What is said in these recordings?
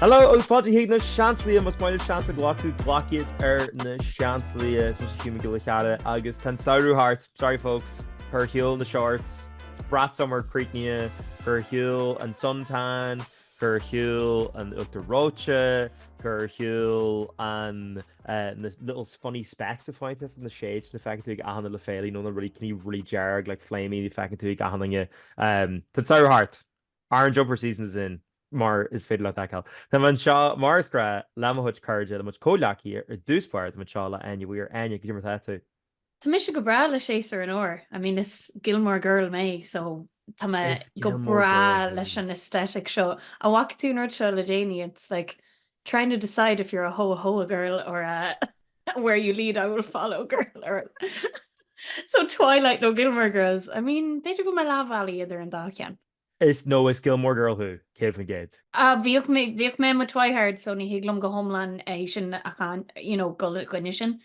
Hello agus fáilte chuig na Seansálaithe, más maith libh seans a ghlacadh, glac iad ar na Seansálaithe. Is mise Hugh Mac Giolla Chearra agus tá an samhradh thart, sorry folks, cuir ar shiúl na shorts, brat summer críochnaithe, cuir ar shiúl an suntan, cuir ar shiúl an uachtar reoite, cuir ar shiúl an na little funny specks a faigheann tú, na shades na feiceann tú ag achan uile féile, you know, na rudaí cineál really dearg like flamey a feiceann tú ag achan duine. Tá an samhradh thart. Aran jumper season is in, mar is féidir leat a fheiceáil. Tá mé anseo, mar is gnáth, le mo chuid cairde, le mo chuid comhghleacaithe, ar dtús báire, tá mé anseo le Áine Weir. Áine, cad é mar atá tú? Tá mise go breá le séasúr an fhómhair. I mean, is Gilmore Girl mé, so tá mé Is go Gilmore breá Girl leis thú. an aesthetic seo. An bhfaca tú an rud seo le déanaí? It's like trying to decide if you're a hoa hoa girl or a where you lead I will follow girl or So Twilight nó Gilmore Girls. I mean, b'fhéidir go bhfuil mé leathbhealaigh idir an dá cheann. Is nó is Gilmore Girl thú, 100%. Ah, bhíodh mé, bhíodh mé i mo Twihard so ní thig liom go hiomlán é sin a cháin, you know, dul i gcoinne sin.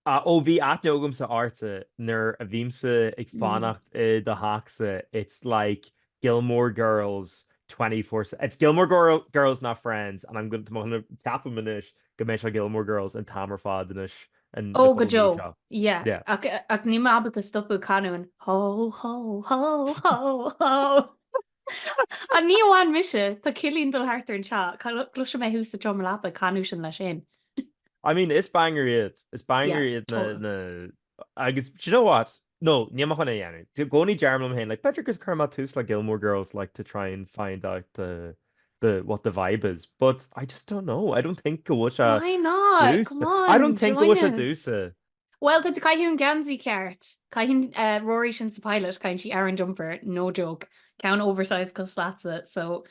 Ah, ó bhí aithne agamsa ortsa nuair a bhímse ag fanacht i do theachsa, it's like Gilmore Girls 24, it's Gilmore Girls not Friends and I'm gonna, tá mé chun ceapaim anois go mbeidh sé Gilmore Girls an t-am ar fad anois an Ó, go na cúpla mí deo. seo. Yeah. Yeah. Ach, ach níl mé ábalta stopadh canadh an ho, ho, ho, ho, ho. Ach ní amháin mise, tá Cillian dul thart ar an teach, cloisim é thuas sa tseomra leapa ag canadh sin leis féin. I mean, is banger iad. Is banger Yeah, iad na, total. na, agus do you know what? No, níl mé chun é a dhéanamh. I gcónaí deirim liom féin, like, b'fhéidir go cuirfidh mé tús le Gilmore Girls, like, to try and find out the, the, what the vibe is. But I just don't know. I don't think go bhfuil sé Why not? domhsa. Come I don't on, think go bhfuil sé join us. domhsa. Bhuel, tá caithfidh an geansaí ceart. Caitheann eh, Rory sin sa pilot, caitheann sí Aran jumper, no joke. Ceann oversized cosúil leatsa, so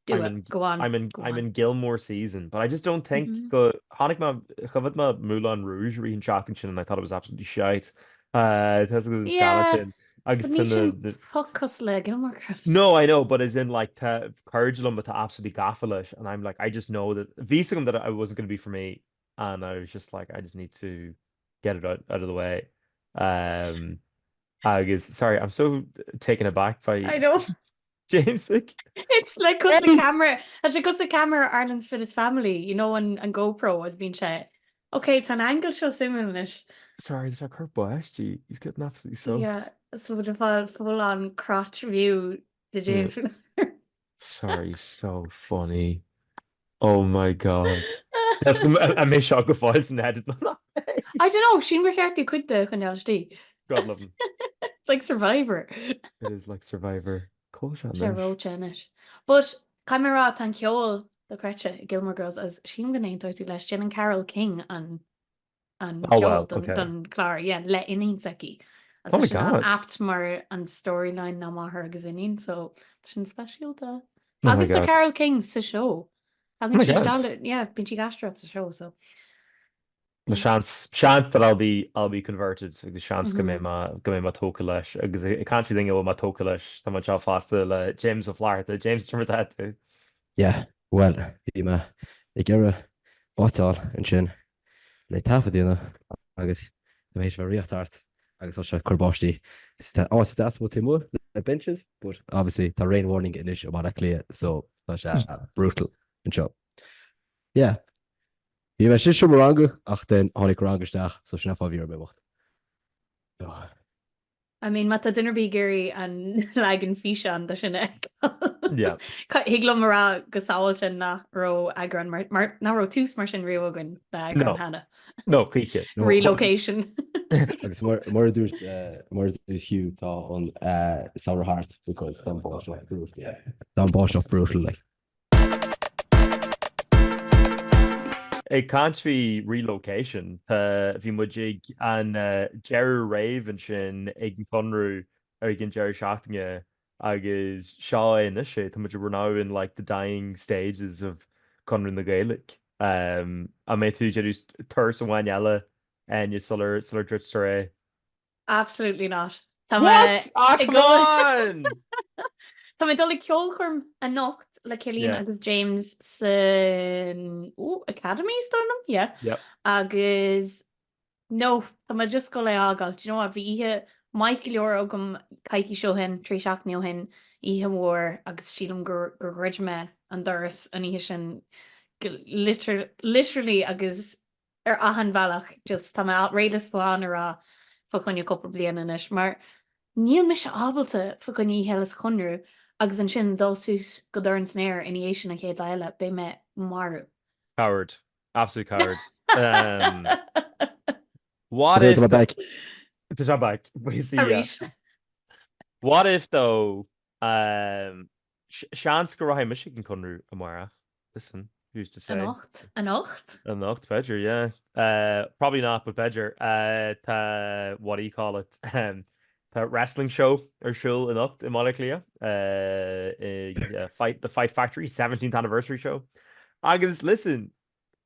do I'm it. in, Go on, I'm in, go I'm on. in Gilmore season, but I just don't think Mhm. go chonaic mé choimhéad mé Moulin Rouge i rith an tseachtain sin and I thought it was absolutely shite. Uh, tá an scannán Yeah, sin agus but tá níl na, sin na puc cosúil le Gilmore Girls. No, I know, but as in like tá cairde liom atá absolutely gafa leis and I'm like I just know that bhí fhios agam that it wasn't going to be for me and I was just like I just need to get it out, out of the way. Um, agus sorry, I'm so taken aback by I know. James like It's like cosúil le camera, tá sé cosúil le camera Ireland's Fittest Family, you know, an, an GoPro is bíonn sé. Ok, tá an angle seo suimiúil anois. Sorry, tá corp báistí. He's getting absolutely soaked. Yeah, so would have fáil full on crotch view de James. Sorry, so funny. Oh my God. That's an mbeidh seo go fóill san edit nó nach mbeidh? I don't know, sílim gur cheart di cuid de a choinneáil istigh. God love him. It's like Survivor. It is like Survivor. Cá bhfuil sé Sé anois? reoite anois. But caithfidh mé a rá, tá an ceol dochreidte i Gilmore Girls agus sílim go n-aontóidh tú leis. Déanann Carole King an an Oh ceol well, don okay. don chlár, yeah, le iníon s'aici. Agus Oh tá my sin God. an-apt mar an storyline ná máthair agus iníon, so tá sin speisialta. Oh my Agus tá God. Carole King sa seó. Oh Tagann my sí God. isteach le, yeah, bíonn sí ag aisteoireacht sa seó, so. Mo seans, seans that I'll be, I'll be converted agus seans go mbeidh Mhm. mé, go mbeidh mé tógtha leis agus ag caint faoi duine a bhfuil mé tógtha leis, tá mé anseo fosta le James Ó Flatharta. James, cad é mar atá tú? Yeah, bhuel, bhí mé ag iarraidh áit a fháil ansin le taifead a dhéanamh agus tá mé théis bheith ag rith thart agus tá sé ag cur báistí. Tá áit deas amuigh taobh amuigh le benches but obviously tá rain warning anois i mBaile Átha Cliath so tá sé brutal anseo. Yeah. Bhí mé sa seomra ranga ach then tháinig rang isteach so sin an fáth a bhí orm imeacht. So. I mean, má tá duine ar bith ag iarraidh an leagan físeán de sin a fheiceáil. Yeah. Thig liom a rá go sábháilte nach raibh eagrán mar, mar, nach raibh tús mar sin riamh againn le eagrán No. cheana. No, choíche. No. Relocation. Agus mar, mar a dúirt, eh, mar a dúirt Hugh, tá an eh, samhradh thart because tá an báisteach brutal. Tá an báisteach brutal, like. Ag caint faoi relocation, tá, bhí muid ag an deireadh rave ansin ag an Conradh ag an deireadh seachtaine agus seo é anois é, tá muid, we're now in like the dying stages of Conradh na Gaeilge. An mbeidh tú ag déanamh turas amháin eile, Áine, sular, sular druidtear é? Absolutely not. Tá mé What? Ah, ag come dul on! Tá mé ag dul ag ceolchoirm anocht le Cillian Yeah. agus James san ooh, Academy is dóigh liom? Yeah. Yep. Agus no, tá mé just ag dul é a fhágáil. Do you know what? Bhí oíche maith go leor agam coicís ó shin, 3 seachtaine ó shin, oíche mhór agus sílim gur gur dhruid mé. an doras an oíche sin go literally agus ar achan bhealach just tá mé réidh le slán a rá fá choinne cúpla bliain anois mar níl mise ábalta fá choinne oíche eile sa Chonradh agus ansin dul suas go Dorn san Aer ina dhiaidh sin an chéad lá eile, beidh mé marbh. Coward. Absolute coward. Um, what if... Tá back. Tá sé back. Arís. What if though, um, seans go rachaidh mise ag an Conradh amárach. Listen, who's to say? Anocht? Anocht? Anocht, b'fhéidir, yeah. Uh, probably not, but b'fhéidir. Uh, tá, what do you call it? Um, tá wrestling show ar siúl anocht i mBaile Átha Cliath. Uh, i, uh, Fight, the Fight Factory, 17th anniversary show. Agus, listen,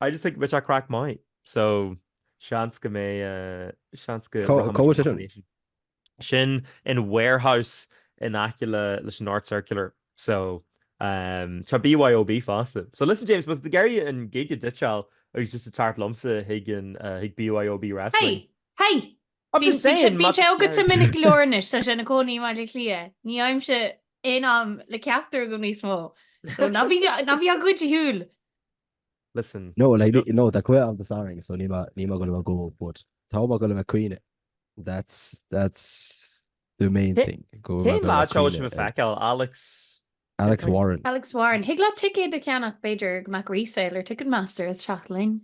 I just think beidh sé craic maith. So, seans go mbeidh, uh, seans go Cá bhfuil sé sin? Sin in warehouse in aice le leis an North Circular so um tá BYOB fosta. So listen James, má tá tú ag iarraidh an gig a ditseáil agus just ag teacht liomsa chuig an chuig BYOB Wrestling. Hey! Hey! I'm just saying, Bíonn sé agatsa minic go leor anois, tá sé ina cónaí i mBaile Átha Cliath. Ní fhaighimse aon am le ceachtar agaibh níos mó. So ná bí ná bí á ghoid a shiúl. Listen. No, like, no, tá cuid am do Samhraidh, so níl mé níl mé ag dul a bheith ag gabháil, but tá mé ag dul a bheith ag caoineadh. That's, that's the main thing. Go Cén lad seo sibh a feiceáil? Alex Alex Warren. Alex Warren. Thig leat ticéad a cheannach b'fhéidir go mbeadh resale ar Ticketmaster is teacht linn.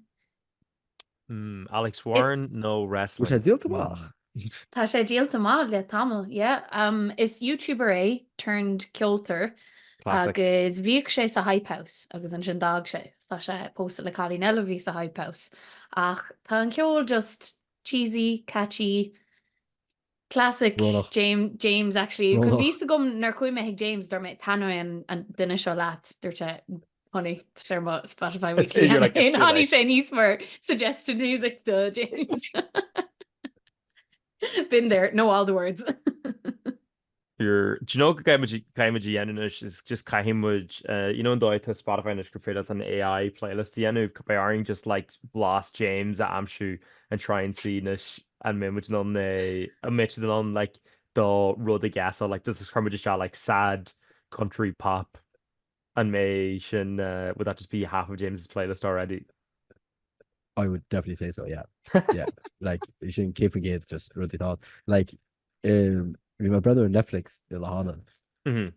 Mm, Alex Warren nó wrestling. Bhfuil sé díolta amach? Tá sé díolta amach le tamall, yeah. Um, is YouTuber é turned ceoltóir Classic. agus bhíodh sé sa Hype House agus ansin d'fhág sé. Tá sé pósta le cailín eile a bhí sa Hype House. Ach tá an ceol just cheesy, catchy, classic Brónach. James, James actually. Cos Brónach. bhí fhios agam nuair chuaigh mé chuig James dúirt mé taitneoidh an, an duine seo leat, dúirt sé honey, tá sé ar mo Spotify It's- weekly you're like, it's too Tháinig late. sé aníos mar suggested music do James. Been there, know all the words. You're, do you know go gcaithfidh muid caithfidh muid a dhéanamh anois is just caithfidh muid uh, you know an dóigh atá Spotify anois gur féidir leat an AI playlist a dhéanamh beidh orainn just like blas James a aimsiú and try and see anois an mbeidh muid in ann é an mbeidh siad in ann like do rud a gheasáil like just chuir muid isteach like sad country pop an mbeidh sin uh, would that just be half of James's playlist already? I would definitely say so, yeah. Yeah. Like, sin 100% just rudaí atá. Like, um, bhí mé ag breathnú ar Netflix an lá cheana Mhm.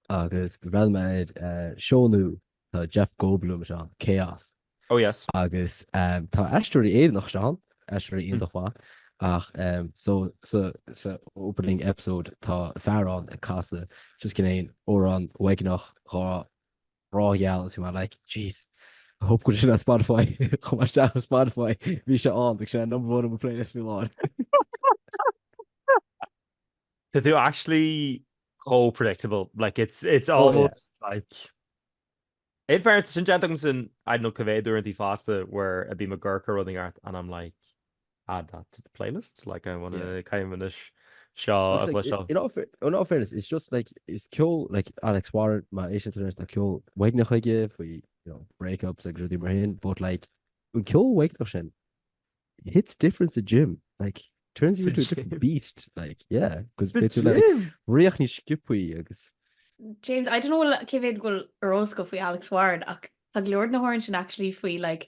agus bhreathnaigh mé ar uh, seó nua tá Jeff Goldblum ann, Chaos. Oh yes. Agus um, tá aisteoirí Éireannach ann, aisteoirí iontach maith, ach um, so, so, sa opening episode tá fear ann ag casadh just cineál amhrán uaigneach dhá gheal agus bhí mé like, jeez, I hope go bhfuil sin ar Spotify. Chuaigh mé isteach ar Spotify, bhí sé ann, agus sé number one on my playlist faoi láthair. Tá tú actually chomh predictable. Like it's it's Oh yeah. almost like In fairness, sin déanta agamsa I don't know cá mhéad uaireanta fosta where a bím ag amharc ar rud inteacht and I'm like add that to the playlist like I wanna Yeah. caithfidh anois seo a It's like, chloisteáil. in all, fair, in all fairness, it's just like, is ceol, like Alex Warren, má éisteann tú leis, tá ceol uaigneach aige faoi, you know, breakups agus rudaí mar sin, but like, an ceol uaigneach sin, hits different sa gym, like, turns you Sa into a different gym. beast, like, yeah, cos Sa beidh tú like, gym. rith níos sciobthaí agus James, I don't know cé mhéad go bhfuil ar eolas agat faoi Alex Warren ach tá go leor de na hamhráin sin actually faoi like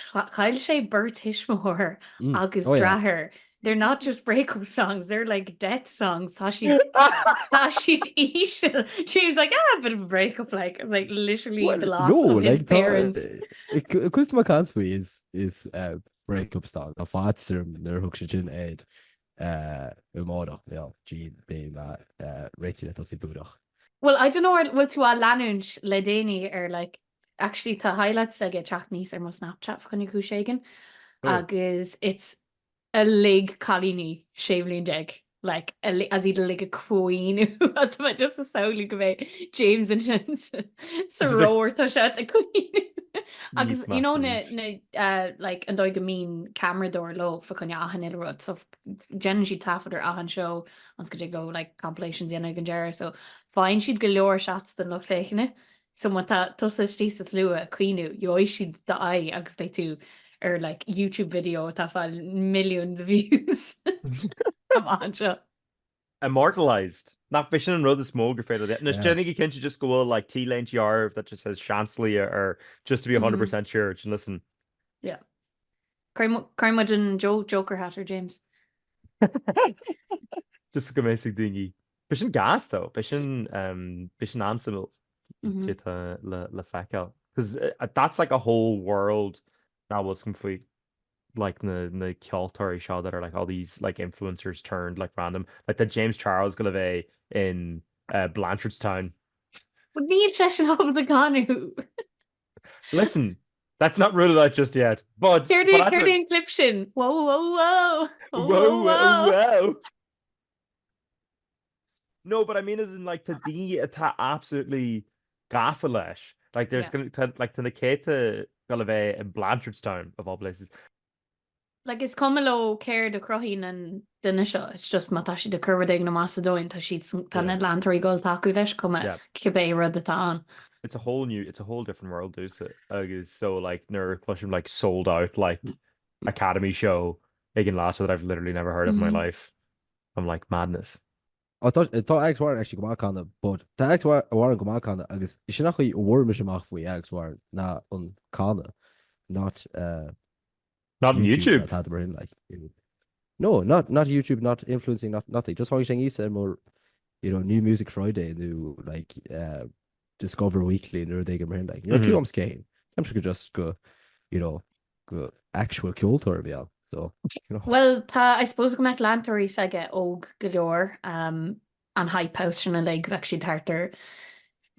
chaill sé beirt thuismitheoir Mm. agus Oh yeah. deartháir. They're not just breakup songs, they're like death songs. Tá siad tá siad íseal. James like ah, a bit of a breakup like like literally Well, the loss no, of his like tá parents. cuid de mo caint faoi is is uh, breakup song. Tá faitíos orm nuair a thug sé sin air uh, amárach, yeah, gee, beidh mé uh, réitithe le tosaí búdach. Well, I don't know ar bhfuil tú á leanúint le déanaí ar like actually tá highlights aige ag teacht aníos ar mo Snapchat fá choinne cúis éigin Oh. agus it's uilig cailíní 16 bhliain like as iad uilig ag caoineadh as mé just ag samhlú go mbeidh James ansin sa Just like rór tá sé ag caoineadh agus Níos you know measa na arís. na uh, like an dóigh go mbíonn ceamaradóir leo fá choinne achan uile rud so déanann siad taifead ar achan seó agus go dtig leo like compilations a dhéanamh ag an deireadh so faigheann siad go leor shots den lucht féachana So má tá tusa istigh sa slua ag caoineadh, gheobhaidh siad d'aghaidh agus beidh tú ar like YouTube video atá ag fáil milliún de views amach anseo. Immortalised. Nach b'shin an rud is mó gur féidir le. Anois déanaigí cinnte just go bhfuil like T-léine dhearg that just says Seansálaithe air just to be 100% sure. And listen. Yeah. Cuirfidh muid an Joker hat ar James. Just go mbeidh ag daoine. B'shin gas though. B'shin b'shin an-suimiúil mm-hmm. le le feiceáil. Because uh, that's like a whole world nach bhfuil 's agam faoi. like na na ceoltóirí seo that are like all these like influencers turned like random like tá James Charles ag gabháil a bheith in uh, Blanchardstown. But níl seisean ábalta canadh. Listen, that's not ruled out just yet, but Céard but that's céard an clip sin? Whoa, whoa, whoa. Whoa, whoa, whoa, whoa. No, but I mean as in like tá daoine atá absolutely gafa leis. Like there's yeah. gonna tá, like tá na céadta ag gabháil a bheith in Blanchardstown of all places. Like is cuma leo céard a chruthaíonn an duine seo, it's just má tá siad ag cur rud éigin amach sa domhan, tá siad tá na leantóirí ag gabháil tacú leis cuma yeah. cibé rud atá ann. It's a whole new, it's a whole different world domhsa agus so like nuair a chloisim like sold out like Academy show ag an lad that I've literally never heard of in my mm-hmm. life. I'm like, madness. Ó tá tá Alex Warren actually go maith ag canadh but tá Alex Warren go maith ag canadh agus sin an chaoi a bhfuair mise amach faoi Alex Warren ná an canadh not uh, Not on YouTube. Tá mar like No, not not YouTube, not influencing, not nothing. Just tháinig sé aníos ar mo you know, New Music Friday nó like uh, Discover Weekly nó rud éigin mar sin like. Ní raibh clue agam cé hé. I'm sure just go you know go actual ceoltóir a bhí ann. So, you know. Bhuel, tá, I suppose go mbeadh leantóirí s'aige óg go leor, um, an Hype House sin uilig, bheadh siad thart ar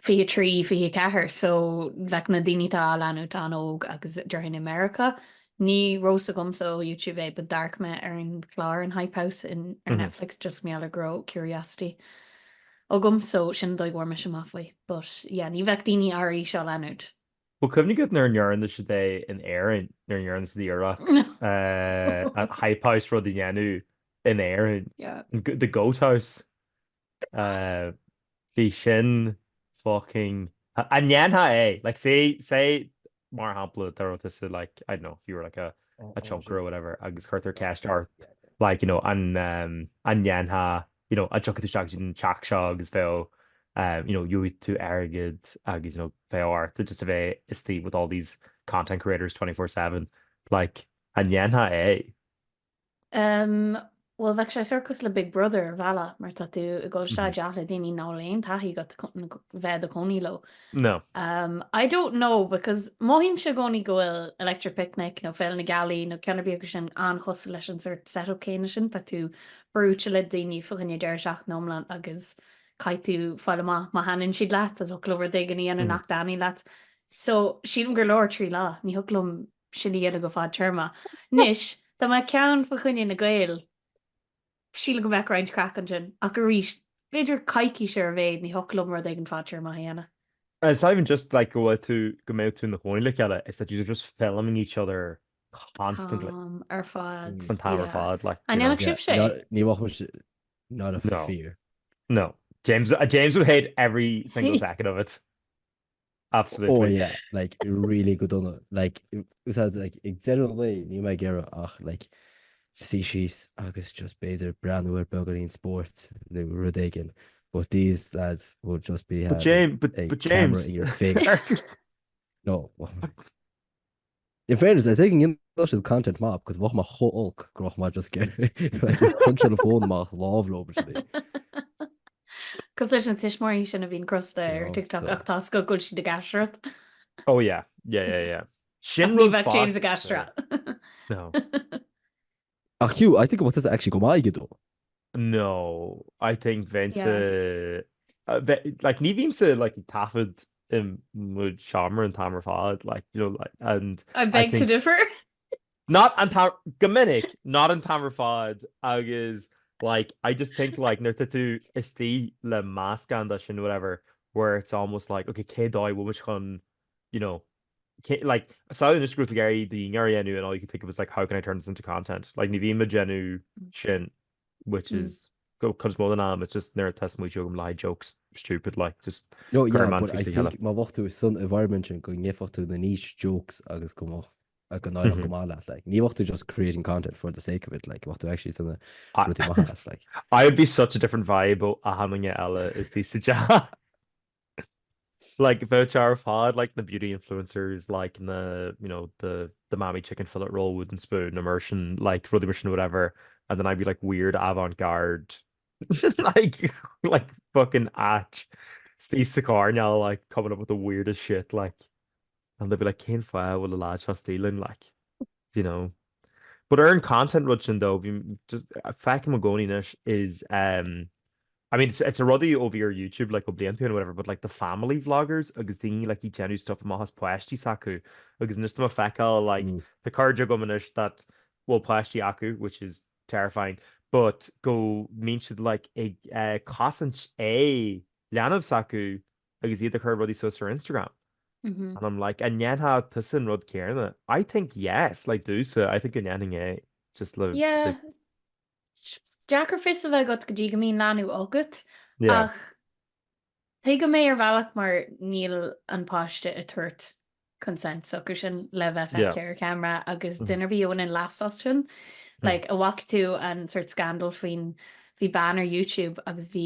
23, 24, so bheadh na daoine atá á leanúint an-óg agus déarfainn i Meiriceá. Ní raibh 's agamsa ó YouTube é, but d'amharc mé ar an chlár an Hype House in, ar mm -hmm. Netflix just mar gheall ar go raibh curiosity agam, so sin an dóigh a bhfuair mise amach faoi. But yeah, ní bheadh daoine ár aois á leanúint. Bhfuil cuimhne agat nuair a ndearna siad é in Éirinn, nuair a ndearna siad iarracht an Hype House rud a dhéanamh in Éirinn, The Goat House. Bhí sin fucking... An ndéanfá é? Like say, say mar shampla dá raibh tusa like, I don't know, if you were like a a chunker or whatever agus cuirtear ceist ort like, you know, an an ndéanfá you know, an dtiocfaidh tú isteach go dtí an teach seo agus bheadh, you know, gheobhaidh tú airgead agus, you know, bheadh ort just a bheith istigh with all these content creators 24/7, like, an ndéanfá é? Um, bhuel, bheadh sé sórt cosúil le Big Brother ar bhealach mar tá tú ag dul isteach i dteach le daoine nach bhfuil aon taithí agat bheith i do chónaí leo. No. Um, I don't know because mothaímse i gcónaí go bhfuil Electric Picnic nó Féile na Gealaí nó ceann ar bith acu sin an-chosúil leis an sórt setup céanna sin, tá tú brúite le daoine fá choinne deireadh seachtaine iomlán agus caithfidh tú fáil amach má thaitníonn siad leat, an dtiocfadh leo rud éigin a dhéanamh nach dtaitníonn leat. So, sílim gur leor 3 lá, ní thiocfadh liom sin a dhéanamh go fadtéarma. Anois, dá mbeadh ceann fá choinne na Gaeil, sílim go mbeadh roinnt craic ansin, ach arís, b'fhéidir coicís ar a mhéad, ní thiocfadh liom rud éigin fadtéarmach a dhéanamh. It's not even just like go bhfuil tú, go mbeadh tú ina chónaí le chéile, it's that you're just filming each other constantly. Am ar fad. An t-am ar fad, like, An you know. ndéanfadh sibhse é? Ní bheadh mise not a No. fear. No. James, uh, James would hate every single second of it. Oh Absolutely. yeah, like really go dona. Like, úsáid, like, ag deireadh an lae, níl mé ag iarraidh ach, like, suí síos agus just b'fhéidir breathnú ar beagáinín spóirt nó rud éigin. But these lads would just be But having James, but, a but camera James. in your face. No. In fairness, I think ndéanfadh siad content maith because bheadh mé chomh olc go raibh mé just like crunch an phone amach lámh leo basically. Cosúil leis na tuismitheoirí sin a bhíonn crosta ar TikTok ach tá a fhios agat go bhfuil siad ag aisteoireacht. Oh yeah, yeah, yeah, yeah. Sin rud bheadh James ag aisteoireacht. No. Ach Hugh, I think go mbeadh tusa actually go maith aige though. No, I think bheinnse like ní bhímse like ag taifead i mo sheomra an t-am ar fad like you know like and I beg to differ. Not an t-am go minic, not an t-am ar fad agus like I just think like nuair atá tú istigh le meascán de sin whatever where it's almost like okay cén dóigh a bhfuil muid chun you know like samhlaigh anois go raibh tú ag iarraidh do dhinnéar a dhéanamh and all you could think of is like how can I turn this into content like ní bhím ag déanamh sin which mm. is go cuid mó den am it's just nuair atá smaointe agam le jokes stupid like just No yeah but I think má bheadh tú san environment sin go ngéillfeadh tú na niche jokes agus go mbeadh. go n-éireodh go maith leat, like. Ní bheadh tú just creating content for the sake of it, like, bheadh tú actually ag déanamh rudaí maithe as, like. I would be such a different vibe ó achan duine eile istigh sa teach. Like, bheadh sé ar fad, like, na beauty influencers, like, na, you know, the, the mammy chicken fillet roll wooden spoon immersion, like, rudaí mar sin, whatever, and then I'd be like weird avant-garde, like, like, fucking ait, istigh sa choirnéal, like, coming up with the weirdest shit, like, and they'd be like, cén fáth a bhfuil an lad seo istigh linn, like, do you know? But ar an content rud sin though, bhí, just, feicim i gcónaí anois is, um, I mean, it's, it's a rudaí ó bhí ar YouTube, like, ó blianta ó shin or whatever, but like the family vloggers agus daoine like ag déanamh stuff amach as páistí s'acu agus anois tá mé ag feiceáil like mm. tá cairde agam anois that bhfuil páistí acu, which is terrifying, but go mbíonn siad like ag uh, cosaint a leanbh s'acu agus iad ag cur rudaí suas ar Instagram. Mm -hmm. And I'm like, an ndéanfadh tusa an rud céanna? I think yes, like domhsa, I think go ndéanfainn é. Just le yeah. To... Deacair fios a bheith agat go dtí go mbíonn leanbh agat yeah. ach tuigim é ar bhealach mar níl an páiste ag tabhairt consent s'acu sin le bheith feicthe ar cheamara agus mm. duine ar bith a bhaineann leas as sin. Mm. Like, an bhfaca tú an sort scandal faoin bhí bean ar YouTube agus bhí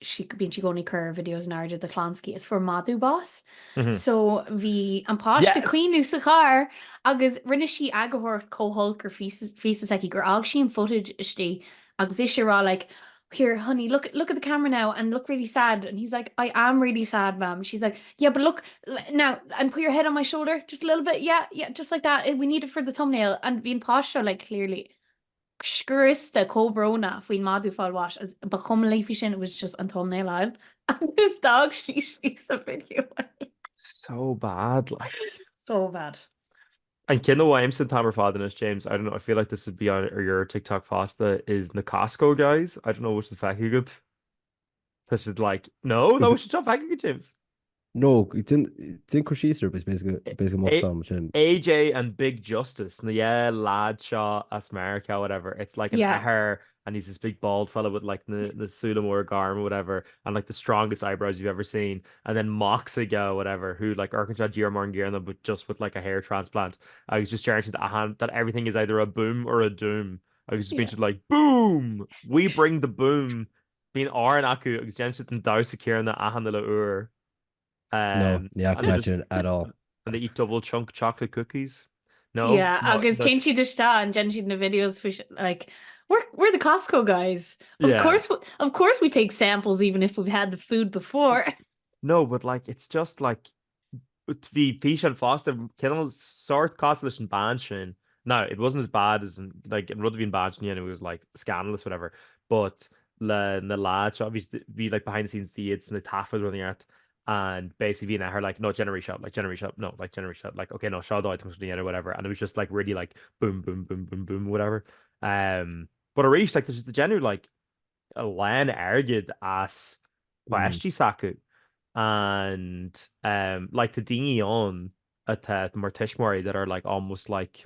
sí, bíonn sí i gcónaí ag cur videos in airde de chlann s'aici is fuair madadh bás. So bhí an páiste ag caoineadh sa charr agus rinne sí eagarthóireacht chomh holc ar phíosa s'aici gur fhág sí an footage istigh agus ise ag rá like here honey look look at the camera now and look really sad and he's like I am really sad ma'am she's like yeah but look now and put your head on my shoulder just a little bit yeah yeah just like that we need it for the thumbnail and bhí an páiste like clearly scriosta chomh brónach faoin madadh fáil bháis agus ba chuma léi faoi sin, it was just an thumbnail a fháil agus d'fhág sí síos sa video é. So bad, like. So bad. An ceann a bhfaighimse an t-am ar fad anois, James, I don't know, I feel like this would be on ar your TikTok fosta, is na Costco guys. I don't know bhfuil siad feicthe agat. Tá siad like, no, no, siad seo feicthe agat, James. No, déan cur síos air, b'fhéidir go mbeadh sam sin. AJ and Big Justice, na yeah lad seo as Meiriceá, whatever. It's like an Yeah. athair and he's this big bald fella with like na, na súile móra gorm or whatever and like the strongest eyebrows you've ever seen and then mac s'aige whatever who like amharcann sé díreach mar an gcéanna but just with like a hair transplant agus just deireann siad achan that everything is either a boom or a doom agus just bíonn Yeah. siad like boom we bring the boom Bíonn amhrán acu agus déanann siad an damhsa céanna achan uile uair. No, ní fhaca mé sin at all. And they eat double chunk chocolate cookies. No? Yeah, agus téann siad isteach and déanann siad na videos faoi like we're, we're the Costco guys. Of Yeah. course, of course we take samples even if we've had the food before. No, but like it's just like Bhí físeán fosta cineál sórt cosúil leis an bean sin. Now, it wasn't as bad as an, like, an rud a bhí an bean sin a dhéanamh, it was like scandalous whatever, but le na lads seo, bhí, bhí like behind the scenes d'iad sna taifead rud inteacht and basically bhí an athair like, no, déan arís seo, like, déan arís seo, no, like, déan arís seo, like, okay, no, seo dóigh tá muid a dhéanamh whatever, and it was just like really like boom, boom, boom, boom, boom, whatever. Um, but arís, like, there's just the genuine like, a lán airgid as páistí s'acu and um like tá daoine ann atá mar tuismitheoirí that are like almost like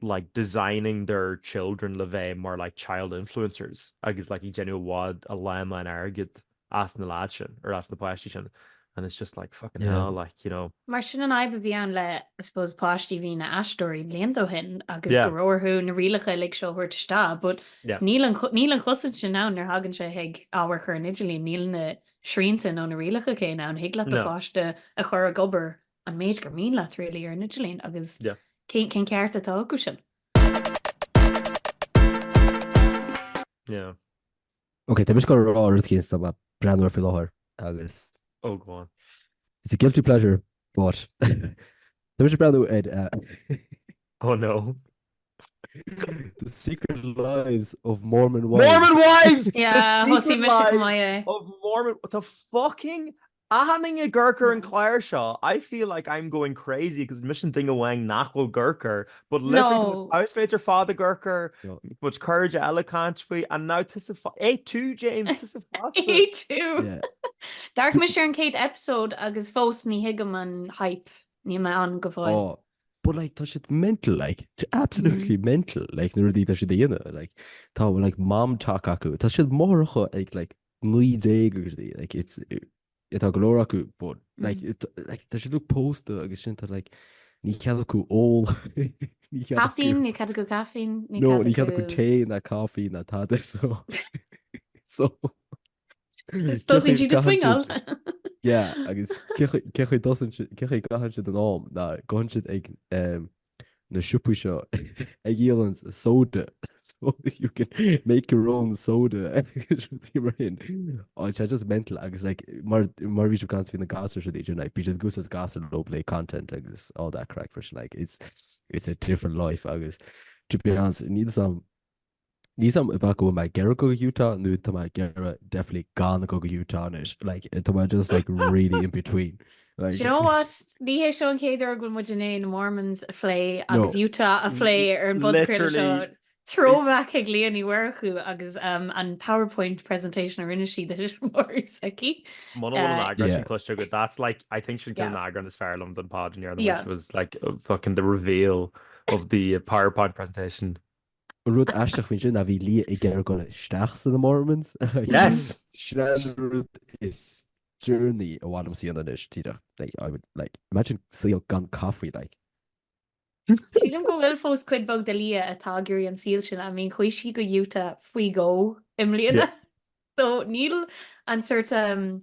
like designing their children le bheith mar like child influencers agus like ag déanamh i bhfad a lán lán airgid as na lads sin or as na páistí sin and it's just like fucking Yeah. hell like you know. Mar sin an fhadhb a bhí ann le, I suppose, páistí a bhí ina n-aisteoirí blianta ó shin agus Yeah. go raibh orthu na rialacha uilig seo a thabhairt isteach but Yeah. níl an, níl an chosaint sin ann nuair a thagann sé chuig ábhar a chur ar an idirlíon, níl na srianta nó na rialacha céanna ann. Thig leat do No. pháiste a chur ag obair an méid gur mian leat really ar an idirlíon agus Yeah. cén, cén ceart atá acu sin? Yeah. Ok, tá mise ag gabháil a rá rud éicint atá mé ag breathnú air faoi láthair agus Oh, go on. it's a guilty pleasure, but tá mise ag breathnú ar uh, Oh no. The Secret Lives of Mormon Wives. Mormon Wives! Yeah, The thosaigh Secret mise go Lives maith é. of Mormon... Tá fucking achan duine ag amharc ar an chlár seo. I feel like I'm going crazy because mise an duine amháin nach bhfuil ag amharc air. But literally tá No. mo housemates ar fad ag amharc air, No. muid cairde eile ag caint faoi, and now tusa fa- É tú, James, tusa fosta. É tú. Yeah. D'amharc mise ar an chéad episode agus fós ní thuigim an hype. Níl mé ann go fóill. Oh, but like tá siad mental like tá absolutely mental like na rudaí tá siad a dhéanamh like tá like MomTok acu tá siad máithreacha ag like 19 agus rudaí like it's tá go leor acu but like it, like tá siad uilig pósta agus sin tá like. Ní cead acu ól. Ní cead acu. Caifín, ní cead acu caifín, ní No, ní cead acu tae ná coffee ná tada so. So. Is tosaíonn siad ag swingáil. Yeah, agus cé chaoi dtosaíonn siad, cé chaoi gcaitheann siad an am ná gabhann siad ag na siopaí seo ag díol soda so you can make your own soda agus rudaí mar sin. Tá sé just mental agus like mar mar bhí sibh ag caint faoi na gasúir seo idir like bíonn siad ag úsáid gasúir leo le content agus all that craic freisin like it's it's a different life agus to be honest níl a fhios a'm Níl a fhios a'm ab ea go bhfuil mé ag iarraidh dul go Utah nó tá mé ag iarraidh definitely gan dul go Utah anois. Like, tá mé just like really in between. Like, Do you know what? Ní hé seo an chéad uair go bhfuil muid i ndiaidh na Mormons a phlé agus No. Utah a phlé ar an bpodchraoladh seo. Literally. Throwback ag Leah Ní Mhurchú agus um, an PowerPoint presentation a rinne sí do thuismitheoirí s'aici. Muna bhfuil an Uh, eagrán sin Yeah. cloiste agat, that's like, I think sin ceann Yeah. an eagrán is fearr liom don pod in Yeah. which was like fucking the reveal of the PowerPoint presentation. An rud aisteach faoin sin ná bhí Leah ag iarraidh dul isteach sna Mormons. Yes! Sin an rud is deireanaí ar mhaith liomsa a dhéanamh anois, díreach. Like, I would, like, imagine saol gan caife, like. Sílim go bhfuil fós cuid beag de Leah atá ag iarraidh an saol sin, I mean chuaigh sí go Utah faoi dhó i mbliana. So níl an sort um,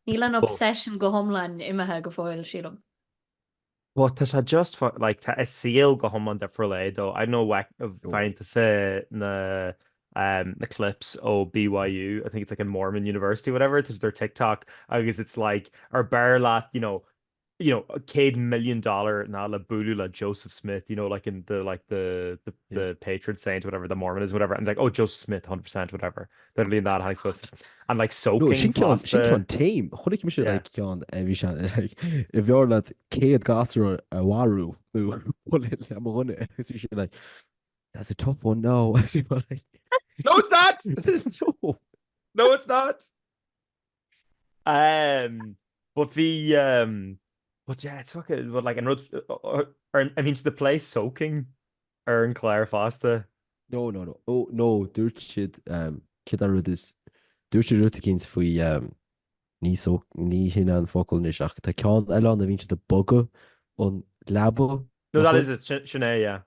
níl an obsession go hiomlán imithe go fóill, sílim. Well tá sé just like tá a saol go hiomlán difriúil é though. I don't know what faigheann tusa na um, na clips ó BYU, I think it's like a Mormon university whatever, it's their TikTok agus it's like ar b'fhearr leat you know you know 100 million dollar ná le bualadh le Joseph Smith you know like in the like the the, yeah. the patron saint whatever the Mormonism whatever and like oh Joseph Smith 100% whatever They're leaving that high suas and like soaking No, sin ceann, sin ceann tame. Chonaic mise like ceann a bhí sé like an bhfearr leat 100 gasúr a mharú nó bualadh le mo dhuine agus bhí sé like that's a tough one no. Agus bhí mé like No it's not! No. No it's not! Um, but bhí um, but yeah, it's fucking but like an rud ar I mean to the play soaking ar an chlár fosta. No, no, no. Oh, no, dúirt siad um, céard an rud is dúirt siad rud eicínt faoi um, ní so ní hin an focal anois ach tá ceann eile ann a bhíonn siad ag bogadh an leaba. No, that is it. Sin sin é, yeah.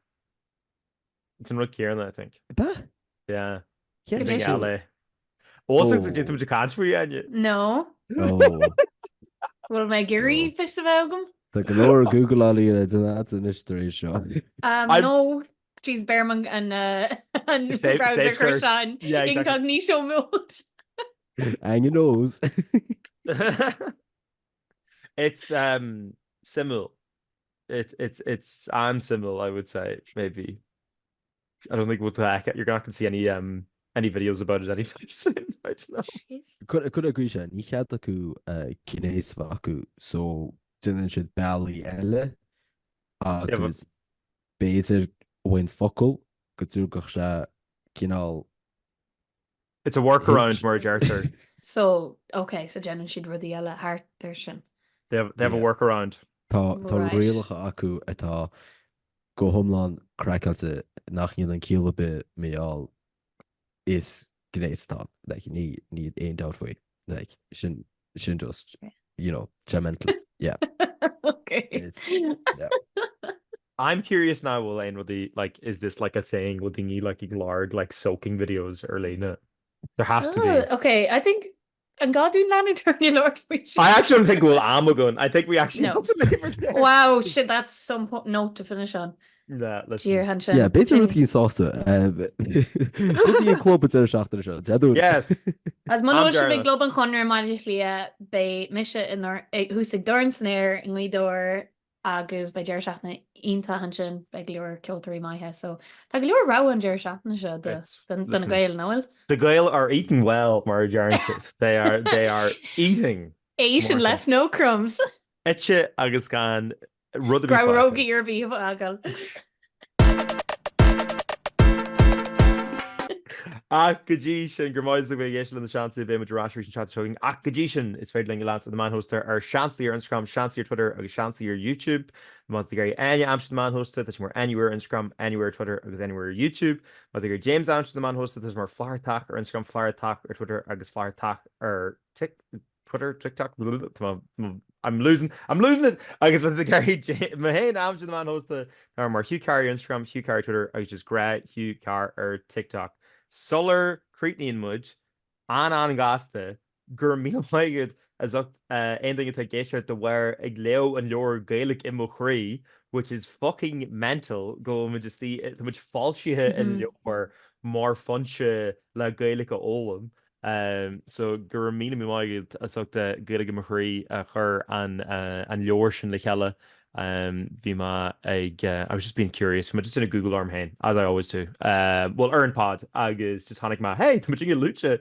It's an rud céanna, I think. Ab ea? Yeah. Céard é sin? Eile. Ó, so déanfaidh muid caint faoi, Áine. No. Oh. Bhfuil mé ag iarraidh fios a bheith agam? Tá go leor Googleálaí le déanamh anois tar éis seo. Um, no, jeez, beir an an an browser cur sean incognito mode. Áine knows. It's um, suimiúil. It's it's it's an-suimiúil, I would say, maybe. I don't think we'll you're not going to see any um any videos about it anytime soon. I don't know. Cuir i gcrích é, ní cead acu gnéas a bheith acu so déanann siad bealaí eile agus b'fhéidir ón focal go dtabharfadh sé cineál It's a workaround mar a deirtear. So, ok, so déanann siad rudaí eile thart air sin. They have, they have a workaround. Tá tá rialacha acu atá go hiomlán craiceáilte nach ndéanann ciall ar bith mar gheall is gnéas atá ann. Like, ní ní aon dabht faoi. Like, sin sin just, you know, tá mental. Yeah. Okay. It's, yeah. I'm curious now bhfuil aon rudaí like is this like a thing bhfuil daoine like ag lorg like soaking videos ar líne? There has to be. Ah, okay, I think an gá dúinn leanúint ar an labhairt faoi sin? I actually don't think go bhfuil am againn. I think we actually No. have to leave it there. Wow, shit, that's some po- note to finish on. Yeah, listen. Dear Hanshin. Yeah, b'fhéidir rud éigin sásta. Go dtí an club an deireadh seachtaine seo. Dé Domhnaigh. Yes. As muna bhfuil sibh ag gClub an Chonradh i mBaile Átha Cliath, beidh mise i ndor- ag- thuas ag Dorn san Aer i nGaoth Dobhair agus beidh deireadh seachtaine iontach ansin, beidh go leor ceoltóirí maithe so tá go leor rogha an deireadh seachtaine seo do do na Gaeil, nach bhfuil? The Gael are eating well mar a deireann siad. They are, they are eating. Ate and left no crumbs. Ite agus gan rud ar bith fágtha. Grabhrógaí ar bith a fhágáil. Ach go dtí sin, go raibh maith agat as bheith ag éisteacht le Na Seansálaithe, beidh muid ar ais arís an tseachtain seo chugainn. Ach go dtí sin, is féidir linn a leanstan ar na meáin shóisialta ar Seansálaí ar Instagram, Seansálaí ar Twitter agus Seansálaí ar YouTube. Má tá tú ag iarraidh Áine a aimsiú ar na meáin shóisialta, tá sí mar Áine Weir ar Instagram, Áine Weir ar Twitter agus Áine Weir ar YouTube. Má tá tú ag iarraidh James a aimsiú ar na meáin shóisialta, tá sé mar Flathartach ar Instagram, Flathartach ar Twitter agus Flathartach ar Tik. Twitter, TikTok, I'm losing, I'm losing it! Agus má tá tú ag iarraidh mé féin a aimsiú ar na meáin shóisialta, tá mar Hugh Carr ar Instagram, Hugh Carr ar Twitter agus just gnáth Hugh Carr ar TikTok. Sular críochnaíonn muid, an-an-ghasta, go raibh míle maith agat as ucht aon duine atá ag éisteacht de bharr ag léamh an leabhar Gaeilge i mo chroí, which is fucking mental go bhfuil muid istigh, tá muid foilsithe i leabhar mar foinse le Gaeilge a fhoghlaim. So go raibh míle míle maith agat as ucht Gaeilge i mo chroí a chuir an an leabhar sin le chéile. Bhí mé ag, I was just being curious, bhí mé just ag Google orm féin, as I always do, well ar an pod agus just chonaic mé, hey, tá muid luaite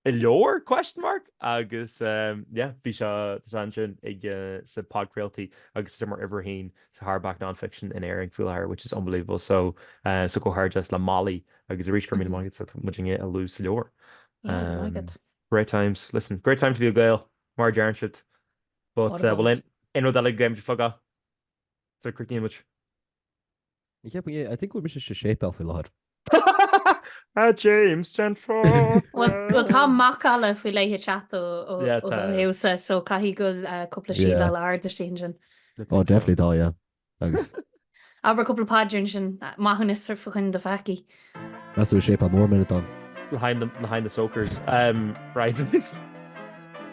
i leabhar? Question mark agus yeah bhí sé tá sé ansin ag sa podchraoltaí agus tá sé mar uimhir a haon sa hardback non-fiction in Éirinn faoi láthair which is unbelievable so so comhghairdeas le Molly agus arís go raibh míle maith agat so tá muid á lua sa leabhar. Yeah, go raibh maith agat. Great times listen great time to be a Gael mar a deireann siad but bhfuil aon rud eile go gcaithfimid a phlugáil sula gcríochnaíonn muid? Ní cheapaim é, I think go bhfuil mise sa séipéal faoi láthair. A James den Bhuel tá macalla faoi leith ag teacht ó do thaobhsa so caithfidh go bhfuil cúpla síobáil ard istigh ansin. Oh definitely tá, yeah. Agus. Abair cúpla paidir ansin, maithiúnas fá choinne do pheacaí. Meas tú an séipéal mór mé don. Le haghaidh na soakers. Right.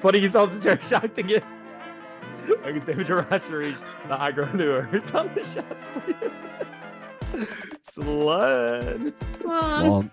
Bainigí sult as an deireadh seachtaine agus beimid ar ais arís le eagrán nua ar Tá na Seansálaithe. Slán! Slán!